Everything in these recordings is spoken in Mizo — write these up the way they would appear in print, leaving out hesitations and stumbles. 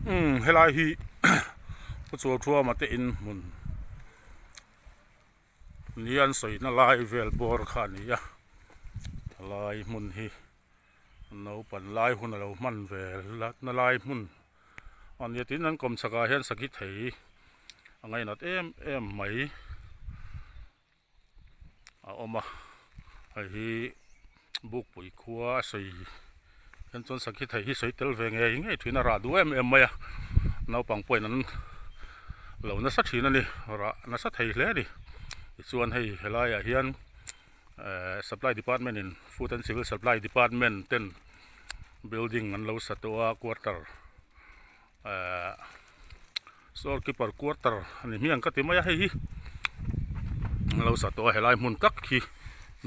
Umm helai hi Pu Chualthuama te in hmun ni an sawina lai vel bawr kha a ni a helai hmun hi naupan lai hun a lo hman ve na lai hmun a nia tin an kawm chhakah hian sakhi thei a ngainat em em mai. A awm a hei hi bukpui khua a sawi hian chuan sakhi thei hi sawi tel ve ngei ngei thin a rah duh em em mai a naupang pawhin an lo nasa thin a ni rah nasa thei hle a ni tichuan hei helaiah hian ehh supply department in food and civil supply department ten building an lo sa tawh a quarter. Ehh store keeper quarter a ni hmiang ka ti mai a hei hi an lo sa tawh a helai hmun tak hi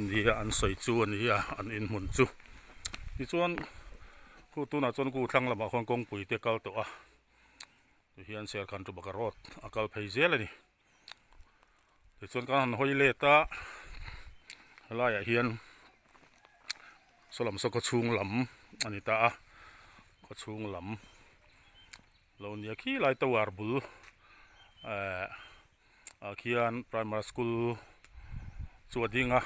nia an sawi chu a ni a an in hmun chu tichuan khu tunah chuan khu thlang lamah khuan kawngpui te a kal tawh a tihian serkhan chu baka road a kal phei zel a ni tichuan kan han hawi let a helaiah hian saw lam saw khawchhung lam a ni ta a khawchhung lam lo nia khi lai tower bul ehh ah khian primary school chu a ding a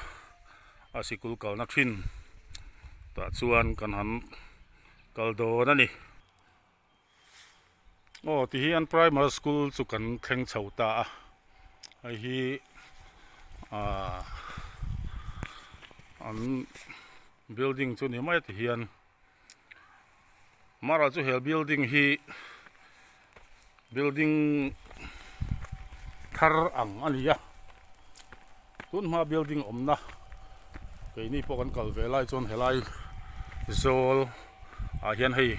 a sikul kalna thin tah chuan kan han kal dawn a ni. Aw ti hian primary school chu kan thleng chho ta a hei hi ahh an building chu ni mai ti hian mara chu he building hi building thar ang a ni a. Tun hma building awmna keini pawh kan kal ve lai chuan helai zawl ah hian hei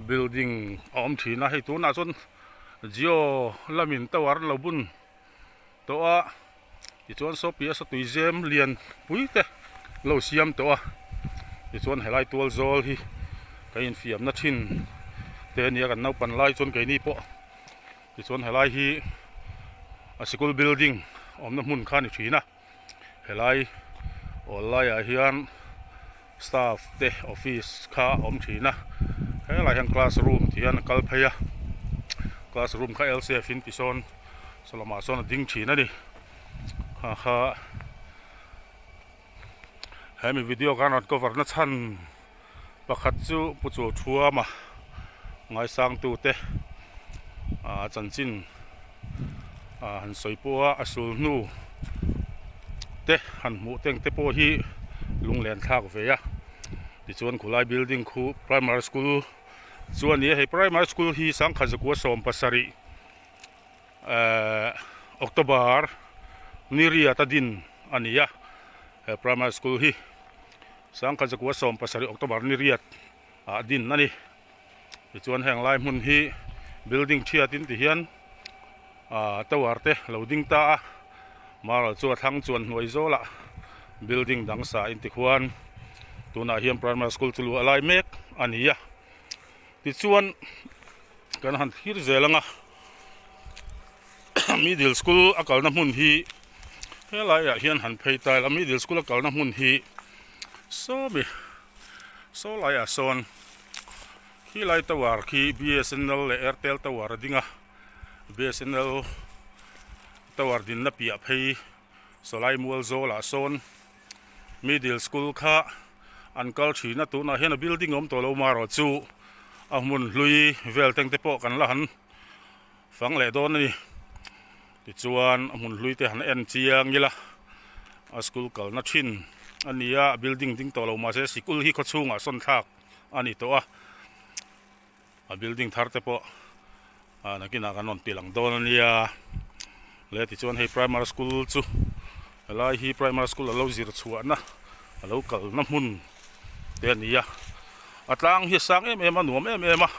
building a awm thin a hei tunah chuan Jio lamin tower an lo bun tawh a tichuan saw piah saw tui zem lian pui te lo siam tawh a tichuan helai tual zawl hi ka infiamna thin te a nia kan naupan lai chuan keini pawh. Tichuan helai hi a sikul building awmna hmun kha a ni thin a, helai awl laiah hian staff te office kha a awm thin a, helaiah hian class room tih hian a kal phei a, class room kha L shape in tisawn saw lamah sawn a ding thin a ni, kha kha hemi video khan rawn cover na chhan. Pakhat chu Pu Chuathuama ngaisangtute ah chanchin ah han sawi pawh a a sul hnu te han hmuh teng te pawh hi lunglen thlak ve a tichuan khulai building khu primary school chu a ni a hei primary school hi sangkhat zakua 17 ehh October ni riat a din a ni a he primary school hi. Sangkhat zakua 17 October ni riat ah din a ni. Tichuan heng lai hmun hi building thiat in ti hian ah tower te lo ding ta a, maral chu a thlang chuan hnuai zawlah building dang sa in ti khuan tunah hian primary school chu luah lai mek a ni a. Tichuan kan han thlir zel ang a. Middle school a kalna hmun hi helaiah hian han phei ta ila middle school a kalna hmun hi sawmi saw laiah sawn khilai tower khi B_S_N_L leh airtel tower a ding a B_S_N_L tower dinna piah phei sawlai mual zawlah sawn middle school kha an kal thin a tunah hian a building a awm tawh lo marawh chu a hmun hlui vel teng te pawh kan la han. Fang leh dawn a ni. Tichuan a hmun hlui te han en chiang ila a school kalna thin a ni a, a building ding tawh lo mahse sikul hi khawchhungah sawn thlak a ni tawh a, a building thar te pawh ah nakinah kan rawn ti lang dawn a nia. Le tichuan hei primary school chu helai hi primary school a lo zir chhuahna a lo kalna hmun te a ni a, a tlang hi a sang em em a nuam em em a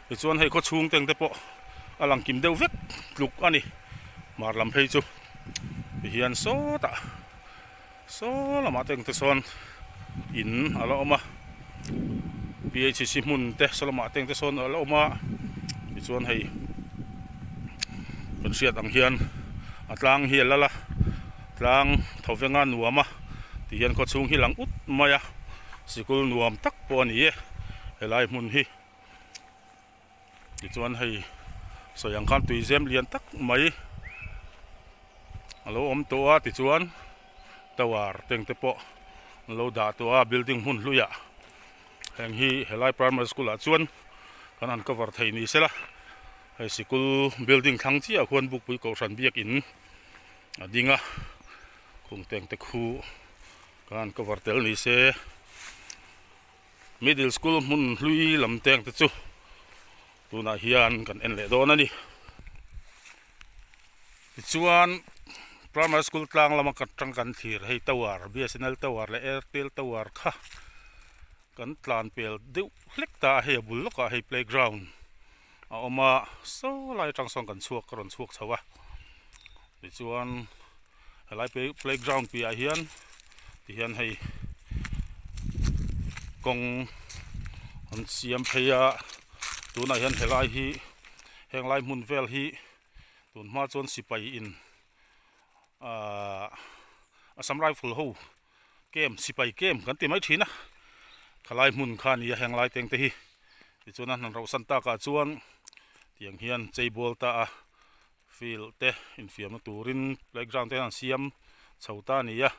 tichuan hei khawchhung teng te pawh a lang kim deuh vek tluk a ni hmar lam phei chu tihian sawtah saw lamah te engte sawn in a la awm a P_H_C hmun te saw lamah te engte sawn a la awm a tichuan hei kan hriat ang hian a tlang hi a lal a tlang tho venga nuam a tihian khawchhung hi lang ut mai a sikul nuam tak pawh a ni e helai hmun hi. Tichuan hei sawi ang khan tuizem lian tak mai a lo awm tawh a tichuan tower teng te pawh an lo dah tawh a building hmun hluiah heng hi helai primary school ah chuan kan han cover thei ni sela hei sikul building thlang chiah ah khuan bukpui kohhran biakin a ding a khung teng te khu kan han cover tel ni se. Middle school hmun hlui lam teng te chu tunah hian kan en leh dawn a ni. Tichuan primary school tlang lama ka tang kan thlir hei tower BSNL tower leh Airtel tower kha kan tlan pel deuh hlek ta a hei a bul lawkah hei playground a awm a saw lai atang sawn kan chhuak ka rawn chhuak chho a tichuan helai playground piahah hian tihian hei kawng an siam phei a tunah hian helai hi heng lai hmun vel hi tun hma chuan sipai in ahh assam rifle ho camp sipai camp kan ti mai thin a khalai hmun kha a ni a heng lai teng te hi tichuan a hnan rauh san takah chuan tiang hian chei bawl ta a. Field te infiamna turin playground te an siam chho ta a ni a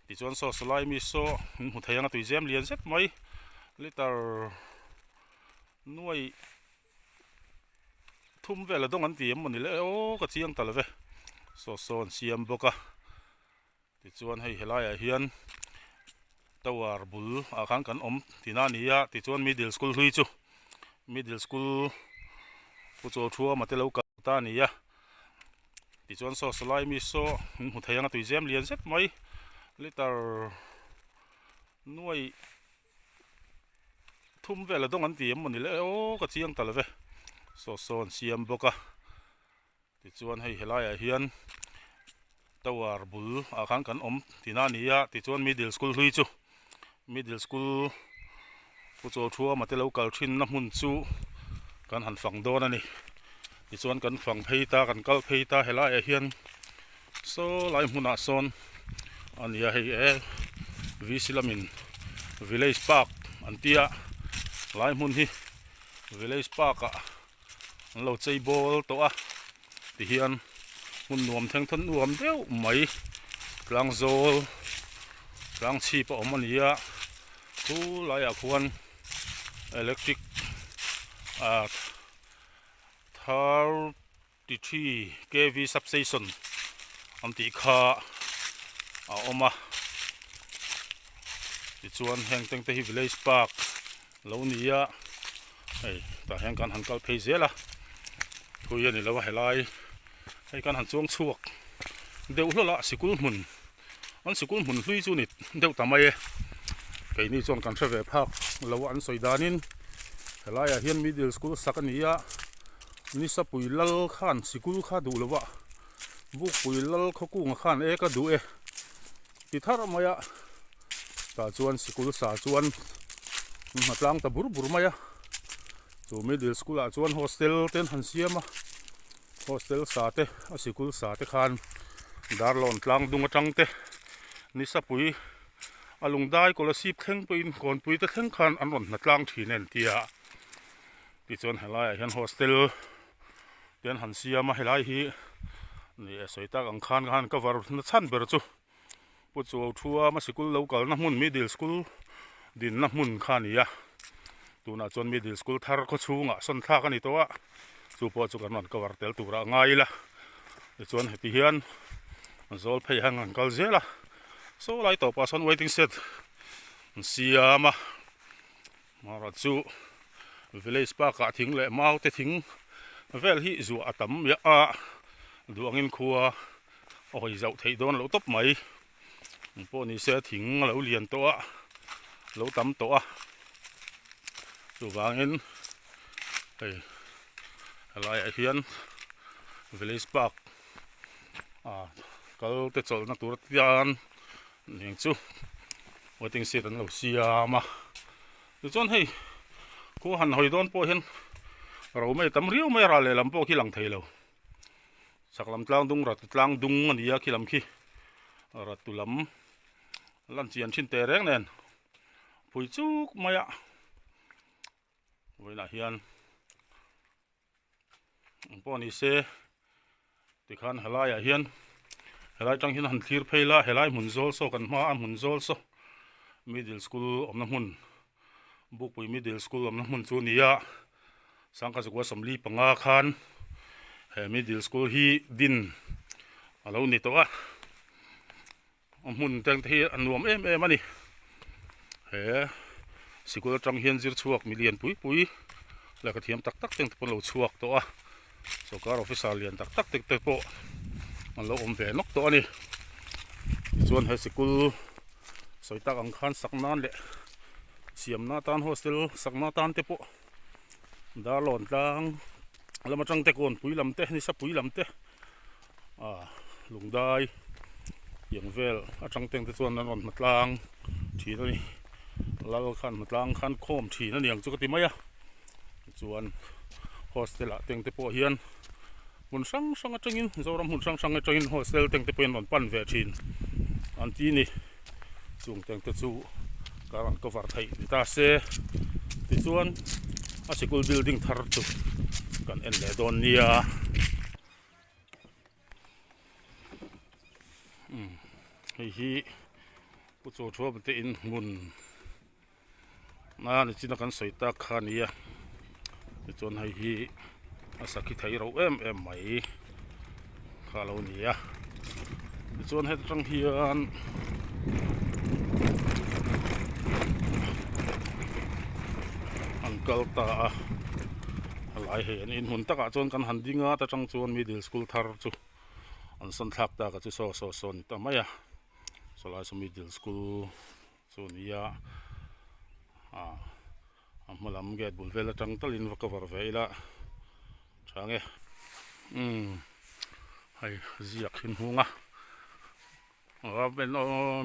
tichuan saw sawlai mi saw an hmu thei ang a tuizem lian zet mai liter nuai thum vel a dawng an ti em mawni le aw ka chiang ta lo ve saw saw an siam bawk a tichuan hei helaiah hian tower bul ah khan kan awm tihna a ni a tichuan middle school hlui chu middle school pu chaw thuama te lo kal ta a ni a tichuan saw sawlai mi saw an hmu thei ang a tuizem lian zet mai liter nuai thum vel a dawng an ti em mawni le aw ka chiang ta lo ve saw saw an siam bawk a. Tichuan hei helaiah hian tower bul ah khan kan awm tihna a ni a tichuan middle school hlui chu middle school pu chaw thuama te lo kal thinna hmun chu kan han fang dawn a ni tichuan kan fang phei ta kan kal phei ta helaiah hian saw lai hmunah sawn a ni a hei e VC lamin village park an tia lai hmun hi village park ah. An lo chei bawl tawh a tihian hmun nuam thleng thawn nuam deuh mai tlang zawl tlang chhip a awm a ni a chu laiah khuan electric ah 33 kv substation an tih kha a awm a tichuan heng teng te hi village park lo ni a hei tah hian kan han kal phei zel a thui a ni lo a helai hei kan han chuang chhuak deuh hlawlh a sikul hmun an sikul hmun hlui chu ni deuh ta mai e keini chuan kan hre ve phak lo a an sawi danin helaiah hian middle school sak a ni a nisapui lal khan sikul kha duh lo va bukpui lal khawkunga khan e ka duh e ti thar mai a tah chuan sikul sa chuan hna tlang ta bur bur mai a chu middle school ah chuan hostel te an han siam a hostel sa te a sikul sa te khan darlawn tlang dung atang te nisapui a lungdai kolasib thleng pawhin kawnpui te thleng khan an rawn hna tlang thin a ni tia tichuan helaiah hian hostel te an han siam a helai hi ni e sawi tak ang khan khan cover na chhan ber chu Pu Chuau Thua ma sikul lo kalna hmun middle school dinna hmun kha a ni a tunah chuan middle school thar khaw chhungah sawn thlak a ni tawh a chu pawh chu kan rawn cover tel turah a ngai ila tichuan heti hian zawl phei hian an kal zel a saw lai tawpah sawn waiting shed an siam a Mara chu village park ah thing leh mau te thing vel hi zuah a tam miah a duh angin khua a hawi zauh theih dawn loh tawp mai eng pawh ni se thing a lo lian tawh a lo tam tawh a chuvangin hei helaiah hian village park ah kal te chawlhna tur atan eng chu waiting shed an lo siam a tichuan hei khua han hawi dawn pawh hian ro mai tam riau mai a ral lehlam pawh khi lang thei lo. Chak lam tlang dung ratu tlang dung a ni a khi lam khi ratu lam lan chian thin teh reng nen phui chuk mai a vawiinah hian. Eng pawh ni se tikhan helaiah hian helai tang hian han thlir phei la helai hmun zawl saw kan hma a hmun zawl saw middle school awmna hmun Bukpui middle school awmna hmun chu a ni a sangkhat zakua 45 khan he middle school hi din a lo ni tawh a a hmun te hi a nuam em em a ni he sikul atang hian zir chhuak milian pui pui lehkha thiam tak tak te pawh an lo chhuak tawh a sawrkar officer lian tak tak te pawh an lo awm ve nawk tawh a ni tichuan he sikul sawi tak ang khan sak nan leh siamna atan hostel sakna atan te pawh darlawn tlang lam atang te kawnpui lam te nisapui lam te ah lungdai tiang vel atang teng te chuan an rawn hma tlang thin a ni lal khan hma tlang khan khawm thin a ni ang chu ka ti mai a chuan hostel ah teng te pawh hian hmun hrang hrang atangin Zoram hmun hrang hrang atangin hostel teng te pawhin rawn pan ve thin an ti ni chung teng te chu ka rawn cover theih ni ta se tichuan a sikul building thar chu kan en leh dawn nia. Umm hei hi Pu Chawthuama te in hmun a nichina kan sawi tak kha a ni a tichuan hei hi a sakhi thei rauh em em mai kha a lo ni a tichuan heta tang hian an kal ta a helai hei an inhmun takah chuan kan han ding a ta tang chuan middle school thar chu an sawn thlak tak a chu saw saw saw a ni ta mai a sawlai saw middle school chu a ni a ah a hma lam gate bul vel atang talin va cover ve ila tha nge umm hei ziak hi an hung a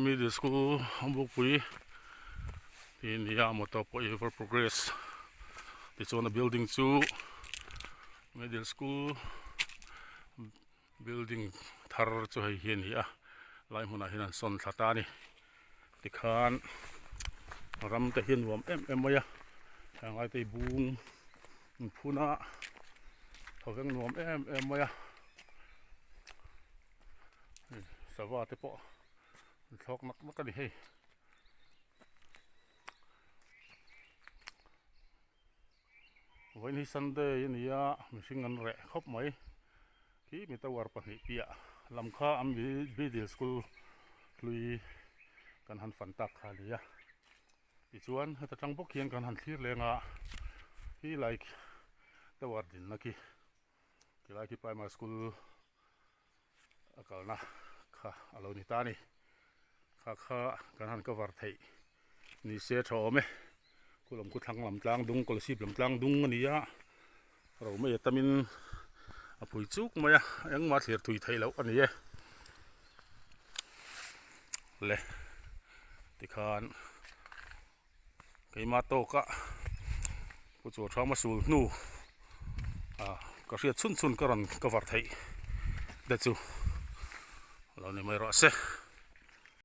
middle school bukpui tih a ni a motor pawh hi over progress tichuan a building chu middle school building thar chu hei hi a ni a lai hmunah hian an sawn thla ta a ni tikhan ram te hi a nuam em em mai a heng lai te hi bung an phun a thawveng nuam em em mai a sava te pawh an thlawk nak nak a ni hei. Vawiin hi Sunday a ni a mihring an reh khawp mai khi mi tower pahnih piah lam kha an middle school hlui kan han fan tak kha a ni a tichuan heta tang bawk hian kan han thlir leng a khi lai tower dinna khi tilai khi primary school a kalna kha a lo ni ta a ni kha kha kan han cover theih ni se tha awm e khu lam khu thlang lam tlang dung kawlsip lam tlang dung a ni a ro mai a tamin a phui chuk mai a engmah thlir thui theih loh a ni e le tikhan keimah tawka pu chu thama sul hnu ah ka hriat chhun chhun ka rawn cover theih te chu lo ni mai rawh se.